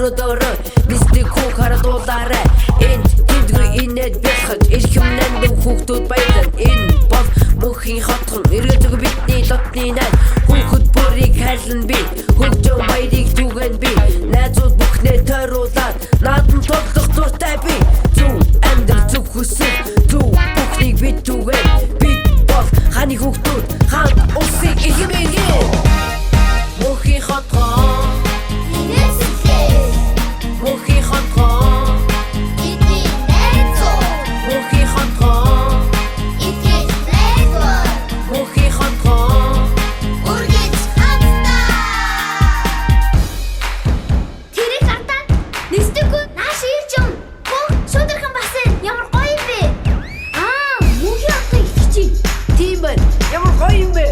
Өрөөдөрөө нисдэг хүү харадуулаарай. Энд тэндгүй инээд бэлхэж эрхэм нандин хүүхдүүд баялан. Энэ бол мөнхийн хотхон эргэлзээгүй бидний лотны найз. Хүүхэд бүрийг хайрлан би, хөгжин баярыг түгэн би. Найзууд бүхнээ тойруулаад наадам тоглох дуртай би. Зөв амьдрал, зөв хүсэл, зөв бүхнийг бид түгэн. Бид бол хааны хүүхдүүд, хаан улсын эрхэм иргэн. Мөнхийн хотхон, мөнхийн хотхон, мөнхийн хотхон, мөнхийн хотхон. Тэрийг хартаа нисдэггүй нааш ирж юм. Хөө шудархан бас ямар гоё юм бэ? Аа, мөнхийн хотын итгэж чинь. Тийм байна. Ямар гоё юм бэ?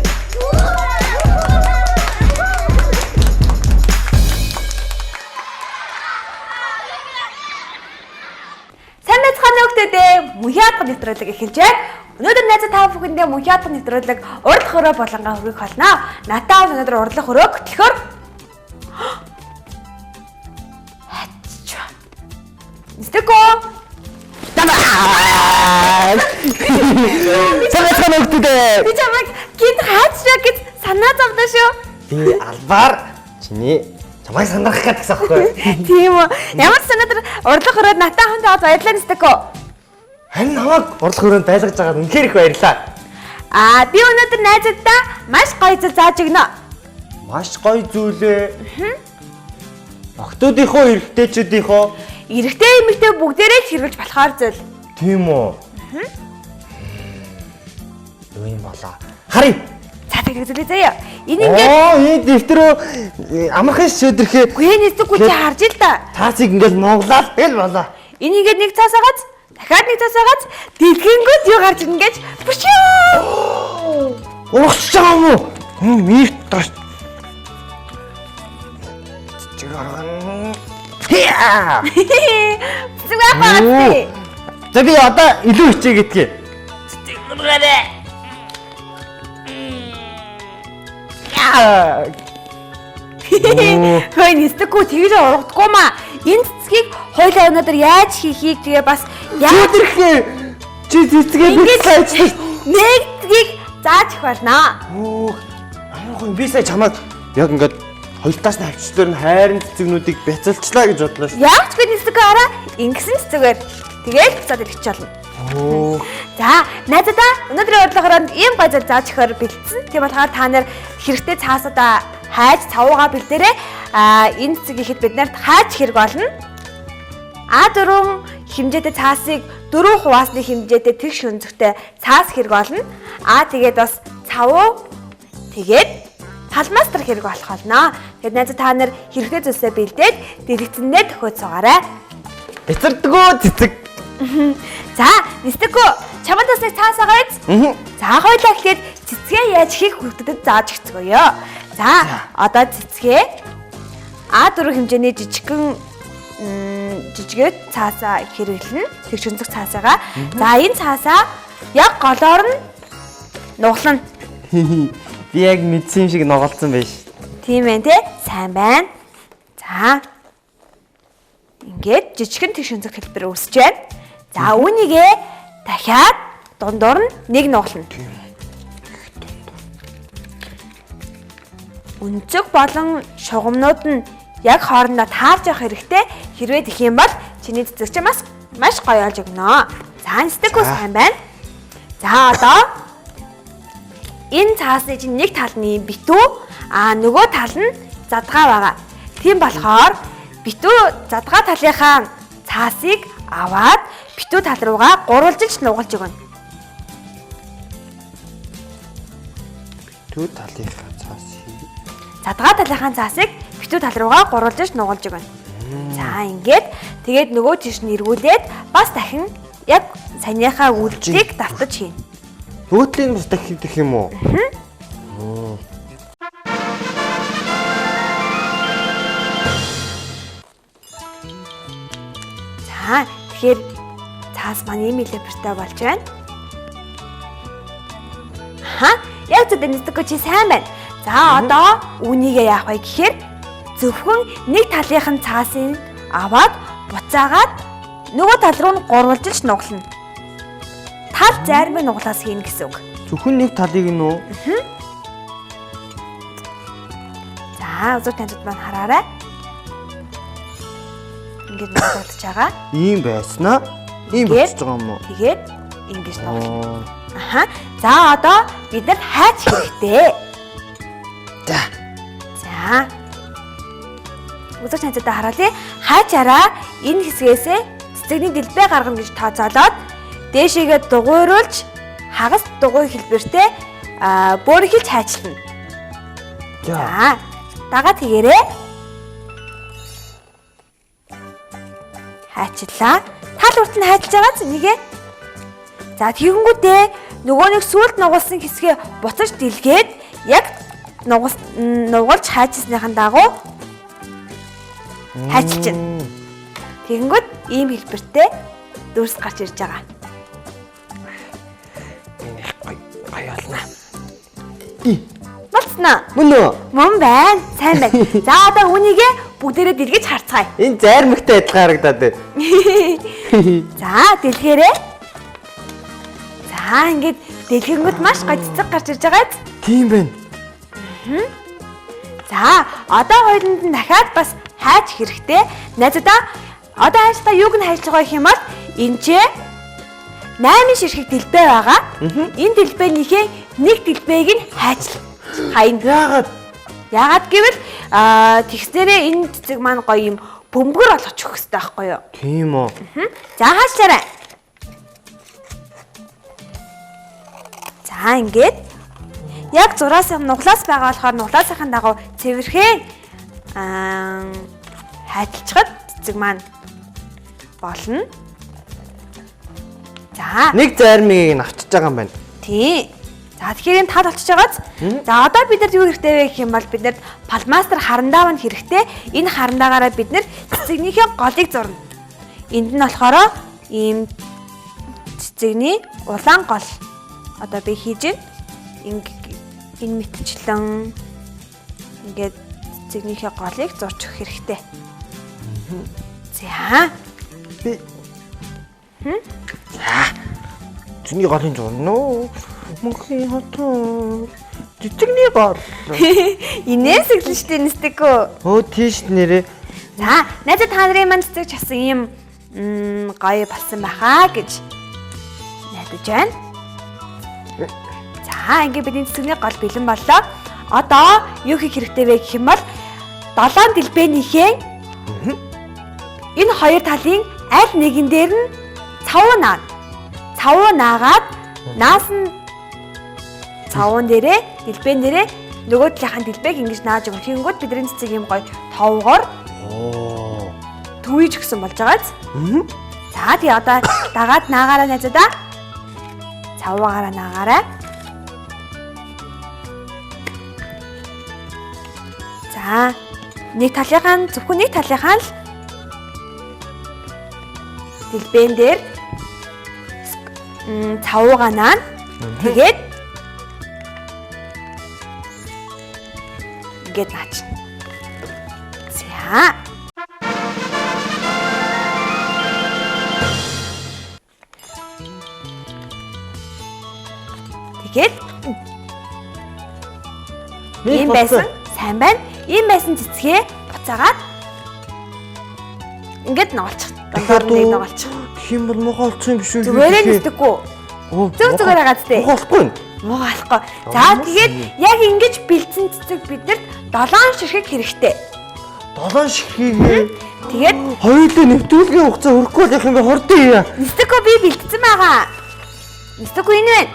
Сайн байцгаана хүүхдүүдээ. Мөнхийн хатга нэвтрүүлэг эхэлж байна. Өнөөдөр найзаа та бүхэндээ мөнхийн хатга нэвтрүүлэг урдлах өрөө болонгаа хүргэх болно. Натаа бол өнөөдөр урдлах өрөө хөтлөхөөр хатчаа. Нистэко. Сайн байцгаана хүүхдүүдээ. Би чамайг гинт хаачаа гэж санаа зовлоо шүү. Би албаар чиний чамайг сандрах гэдэг гэсэн аахгүй. Тийм үү. Ямар ч санаа тэр урдлах өрөөд натаа хамт аваад баярлалаа Нистэко. Харин намайг урлах өрөөнд байлгаж байгаад үнэхээр их баярлалаа. Аа, би өнөөдөр найзуудаа маш гоё зүйл зааж өгнө. Маш гоё зүйлээ. Охтуудынхоо эрэгтэйчүүдийнхоо Эрэгтэй эмэгтэй бүгдээрээ л хэрэглэж болохоор зүйл. тийм үү? Юу юм болоо? Харъя. За тэг зүйлээ заяа. Энэ ингээд Оо, энэ дэвтэрөө амархан шөдөрхөө Үгүй нисдэггүй чи харж ил та. таацыг ингээд нуглаад тэгэл болоо. Энэ ингээд нэг цаасаа гац, дахиад нэг цаасаа гац, дэлгэнгүүд юу гарч ирнэ гэж бүшээ. Урагчж байгаа юм уу? Миний доош. Чигарган. Хиа! Зүгээр багтээ. За би одоо илүү хичээ гэдгээ. Яа! Хөөе нисдэггүй тэгж ургадаггүй маа. Энэ цэцгийг хоёлаа өнөөдөр яаж хийхийг тэгээ бас яаж Шүдэрхээ. Чи цэцгээ би Ингээд- сайжлаа. нэгдгийг зааж өгөх болно. Хөөх. Амар гоё би сая чамайг яг ингээд хоёр таас нь хавчлаар нь хайрын цэцгнүүдийг бяцалчлаа гэж бодлоо шүү. Яг ч би нисдэггүй араа ингэсэн цэцгээр тэгээд буцаад ирэх болно. Хөөх. За, найзуудаа өнөөдрийн урилга өрөөнд ийм гоё зүйл зааж өгөхөөр бэлдсэн. Тийм болохоор та нар хэрэгтэй цаасуудаа хайж цавуугаа бэлдээрэй. Аа, энэ цэцэг ихэд бид нарт хайж хэрэг болно. А4 хэмжээтэй цаасыг 4 хуваасны хэмжээтэй тэгш өнцөгтэй цаас хэрэг болно. Аа, тэгээд бас цавуу тэгээд палмастер хэрэг болох болно. Тэгээд найзууд та нар хэрэгтэй зүйлсээ бэлдээд дэлгэцэндээ төхөөд суугаарай. Бяцардгөө цэцэг. За, нистэкөө чамд бас нэг цаас байгаа биз? Мгм. За, хоёлаа эхлээд цэцгээ яаж хийх хүүхдэд зааж өгцгөөё. За, одоо цэцгээ А4 хэмжээний жижигхэн жижигээр цаасаа хэрэглэнэ. Тэр чөнцөг цаасаагаа. За, энэ цаасаа яг голоор нь нуглана. Би яг мэдсэн юм шиг нугалцсан байж. Тийм ээ, тэ? Сайн байна. За. Ингээд жижигхэн тэгш өнцөг хэлбэр үүсэж байна. За, үүнийгээ дахиад дундуур нь нэг нуглана. Өнцөг болон шугамнууд нь яг хоорондоо таарч явах хэрэгтэй. Хэрвээ тэгэх юм бол чиний цэцэг чинь бас маш гоё болж өгнө. За, нистэкүү сайн байна. За, одоо энэ цаасны чинь нэг тал нь ийм битүү, а нөгөө тал нь задгаа байгаа. Тийм болохоор битүү задгаа талынхаа цаасыг аваад битүү тал руугаа гурвалжилж нугалж өгнө. Түү талынхаа цаас хий. Задгаа талынхаа цаасыг битүү тал руугаа гурвалжилж нугалж өгнө. За ингээд тэгээд нөгөө тийш нь эргүүлээд бас дахин яг саяныхаа үйлдэлийг давтаж хийнэ. Нөгөө талын бас дахин хийх юм уу? За тэгэхээр цаас маань ийм хэлбэртэй болж байна. Аха, яг зөв Денистэко чи сайн байна. За одоо үүнийгээ яах вэ гэхээр Зөвхөн нэг талынх нь цаасыг аваад буцаагаад нөгөө тал руу нь гурвалжилж нуглана. Тал зармын нуглаас хийнэ гэсэн үг. Зөвхөн нэг талыг нь үү? За, үзүүр таньд маань хараарай. Ингээд нуглагдаж байгаа. Ийм байснаа. Ийм Тэгээд- болчихж байгаа юм уу? Тэгээд ингэж нуглана. Аа. Аха. За, одоо бид нар хайж хэрэгтэй. За. За. Үзэгч найзуудаа хараалъя. Хаачаараа энэ хэсгээсээ цэцэгний дэлбэ гаргана гэж тооцоолоод дээшээгээ дугуйруулж хагас дугуй хэлбэртэй бөөрхилж хайчлана. За. За. Дагаа тэгээрээ. Хайчлаа. Тал хүртэл нь хайчилж байгааз нэгэ. За тэгэнгүүтээ нөгөө нэг сүулт нугалсан хэсгээ буцаж дэлгээд яг нугалж хайчсныхан дагуу хайчилж байна. Тэгэнгүүт ийм хэлбэртэй дүрс гарч ирж байгаа. Энэ их гоё гоё болно. Болцсноо. Мөн үү? Мөн байна. Сайн байна. За одоо үүнийгээ бүгдээрээ дэлгэж харцгаая. Энэ зайрмагтай адилхан харагдаад байна. За дэлгээрээ. За ингээд дэлгэнгүүт маш гоё цэцэг гарч ирж байгаа биз? Тийм байна. За одоо хоёуланд нь дахиад бас хайж хэрэгтэй. Найзуудаа одоо хайжлаа юуг нь хайж байгаа гэх юм бол энэ ч 8 ширхэг дэлбэ байгаа. Энэ дэлбэнийхээ нэг дэлбэгийг нь хайчл. Хайна. Яагаад? Яагаад гэвэл тэгснээрээ энэ цэцэг маань гоё юм бөмбөгөр болгож өгөх хэрэгтэй байхгүй юу? Тийм үү. За хаашлаарай. За ингээд яг зураас нуглаас байгаа болохоор нуглаасынхаа дагуу цэвэрхэн хайчилчхад цэцэг маань болно. За Нэг зайрмагийг нь авчиж байгаа юм байна. тий. За тэгэхээр энэ тал болчихж байгааз. За одоо бид нарт юу хэрэгтэй вэ гэх юм бол бид нарт пластмастер харандаа маань хэрэгтэй. Энэ харандаагаараа бид нар цэцэгнийхээ голыг зурна. Энд нь болохоор ийм цэцэгний улаан гол одоо би хийж байна. Энэ мэтчлэн ингээд цэцэгнийхээ голыг зурж өгөх хэрэгтэй. За. Би. За. Цэцэгний голын зурна уу? Мөнхийн хотоо. Цэцэгний гол. Инээс эглэн штэ нэстэкөө. Өө тийш нэрээ. За, найзад та нарын маань цэцэг часан ийм гоё болсон байхаа гэж найдаж байна. За, ингээд бидний цэцэгний гол бэлэн боллоо. Одоо юу хийх хэрэгтэй вэ гэх юм бол долоон дэлбэнийхээ энэ хоёр талын аль нэгэн дээр нь цавуу наана. Цавуу наагаад наас нь цавуун дээрээ дэлбэн дээрээ нөгөө талынхаа дэлбэг ингэж нааж өгөх. Тэгэнгүүт бидний цэцэг ийм гоё товгоор төвийж өгсөн болж байгааз. За тий одоо дагаад наагаараа найзуудаа. Цавуугаараа наагаарай. За нэг талынхаа зөвхөн нэг талынхаа л дэлбэн дээр цавуугаа наана. Тэгээд ингээд наач. За. Тэгээд ийм байсан сайн байна. Ийм байсан цэцгээ буцаагаад ингээд нугалчих. Дундуур нэг нугалчих. Тэгэх юм бол муухай олцсон юм биш үү? Зүгээрээ нисдэггүй. Зөв зүгээр байгаа зү. Муухай болохгүй. Муухай болохгүй. За тэгээд яг ингэж бэлдсэн цэцэг биднэрт 7 ширхэг хэрэгтэй. 7 ширхгийг Тэгээд хоёулаа нэвтрүүлгийн хугацаа хүрэхгүй бол яах юм бэ? Хурдан хийе. Нисдэггүй би бэлдсэн байгаа. Нисдэггүй энэ байна.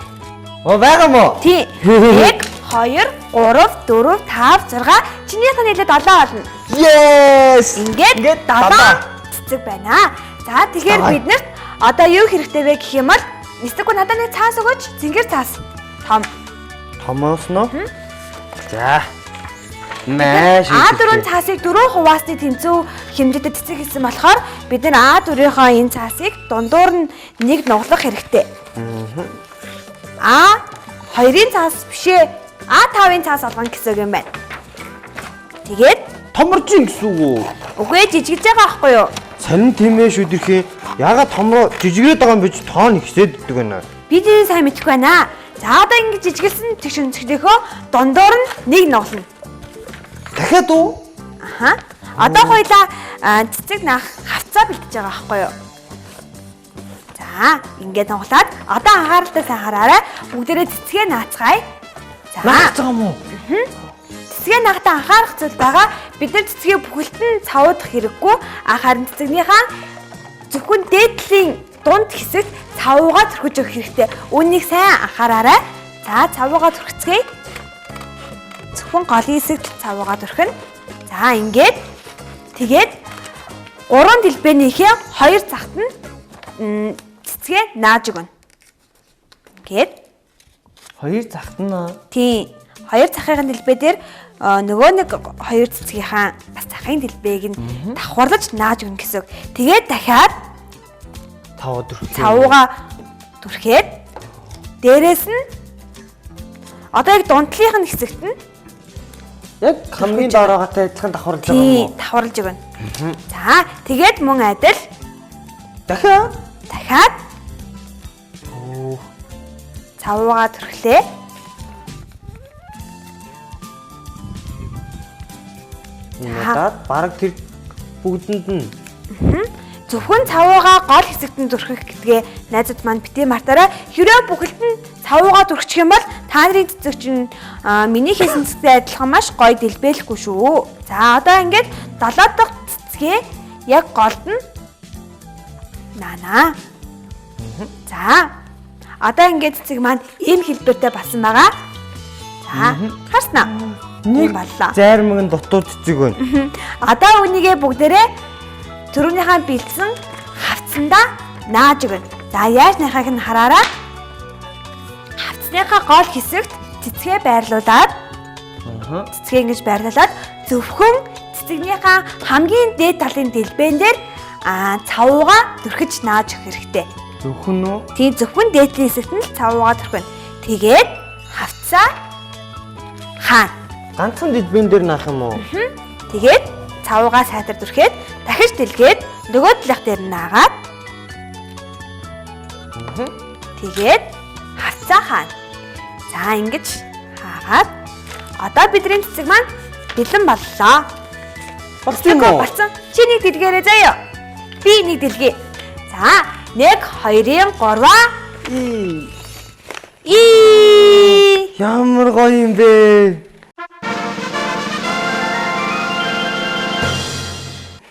Оо байгаа мó? Тий. 1 2 3 4 5 6 чинийх нь нийлээд 7 болно. Yes. Ингээд 7 цэцэг байна. За тэгэхээр биднэрт одоо юу хэрэгтэй вэ гэх юм бол нисдэггүй надад нэг цаас өгөөч. Зингэр цаас. Том. Томоос нь. За. Маш А4 цаасыг 4 хуваасны тэнцүү хэмжээтэй цэцэг хийсэн болохоор бид нар А4-ийнхаа энэ цаасыг дундуур нь нэг нуглах хэрэгтэй. А2-ын цаас бишээ А5-ын цаас олгоно гэсэн үг юм байна. Тэгээд Томорж ин гэсэн үг үү? Үгүй ээ, жижиглэж байгаа байхгүй юу? Сонин тийм ээ шүдэрхий. Ягаад томроо жижигрээд байгаа юм бэ чи тоон ихсээд идэг байна. Би тэрийг сайн мэдэхгүй байна. За одоо ингэж жижиглсэн тэгш өнцгийнхөө дундуур нь нэг нуглана. Дахиад уу? Аха. Одоо хоёлаа цэцэг наах хавцаа бэлтэж байгаа байхгүй юу? За, ингээд нуглаад одоо анхааралтай сайн хараарай. Бүгдээрээ цэцгээ наацгаая. За, Наах байгаа юм уу? цэцгээ наахтаа анхаарах зүйл байгаа. Бид нар цэцгээ бүхэлд нь цавуудах хэрэггүй. Харин цэцгнийхаа зөвхөн дээдлийн дунд хэсэгт цавуугаа түрхэж өгөх хэрэгтэй. Үүнийг сайн анхаараарай. За, цавуугаа түрхцгээе. Зөвхөн голын хэсэгт цавуугаа түрхэнэ. За, ингээд тэгээд гурван дэлбэнийхээ хоёр захт нь цэцгээ нааж өгнө. Ингээд Хоёр захт нь аа. Тийм. Хоёр захын дэлбэ дээр нөгөө нэг хоёр цэцгийнхаа бас захын дэлбээг нь давхарлаж нааж өгнө гэсэн үг. Тэгээд дахиад Таваа дүрхлээ. цавууга түрхээд дээрэс нь одоо яг дунтлынх нь хэсэгт нь Яг хамгийн доороогатай адилхан давхарлаж байгаа юм тийм уу? давхарлаж өгнө. За, тэгээд мөн адил Дахиад. дахиад цавууга түрхлээ. Надад бараг тэр бүгдэнд нь Зөвхөн цавууга гол хэсэгт нь түрхэх гэдгээ найзууд маань битгий мартаарай. Хэрвээ бүхэлд нь цавууга түрхчих юм бол та нарын цэцэг чинь миний хийсэн цэцэгтэй адилхан маш гоё дэлбэлэхгүй шүү. За одоо ингээд долоо дахь цэцгээ яг голд нь наана. За одоо ингээд цэцэг маань ийм хэлбэртэй болсон байгаа. За харснаа. Нэг боллоо. Зайрмаг нь дутуу цэцэг байна. Одоо үүнийгээ бүгдээрээ түрүүнийхээ бэлдсэн хавцсандаа нааж өгнө. За яаж наахыг нь хараарай. Хавцсныхаа гол хэсэгт цэцгээ байрлуулад цэцгээ ингэж байрлуулад зөвхөн цэцгнийхаа хамгийн дээд талын дэлбэн дээр цавууга түрхэж нааж өгөх хэрэгтэй. Зөвхөн үү? Тийм зөвхөн дээд талын хэсэгт нь л цавууга түрхэнэ. Тэгээд хавцаа хаана. Ганцхан дэлбэн дээр наах юм уу? Тэгээд цавуугаа сайтар түрхээд дахиж дэлгээд нөгөө талынх дээр нь наагаад тэгээд хавцаа хаана. За ингэж хаагаад одоо бидний цэцэг маань бэлэн боллоо. Болсон юм уу? Болсон. Чи нэг дэлгээрэй заяа. Би нэг дэлгэе. За 1 2 3 И. Ямар гоё юм бэ?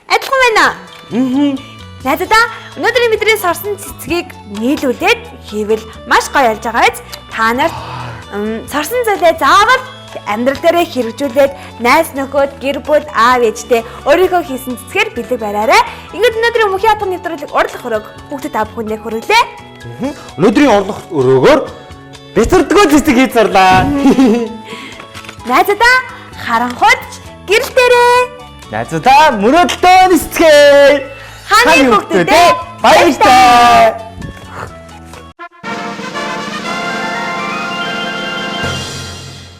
Адилхан байна уу? Найзуудаа өнөөдрийн бидний сорсон цэцгийг нийлүүлээд хийвэл маш гоё болж байгаа биз? Та нарт сорсон зүйлээ заавал амьдрал дээрээ хэрэгжүүлээд найз нөхөд, гэр бүл, аав ээжтэй өөрийнхөө хийсэн цэцгээр бэлэг бариарай. Ингээд өнөөдрийн мөнхийн хатан нэвтрүүлэг урдлах өрөөг бүгдэд та бүхэндээ хүргэлээ. Өнөөдрийн орлох өрөөгөөр бяцардгөө цэцэг хийж зарлаа. Найзуудаа харанхуйд гэрэл дээрээ Найзуудаа мөрөөдөлтөө нисцгээе. Ханы хүүхдүүдээ баяртай.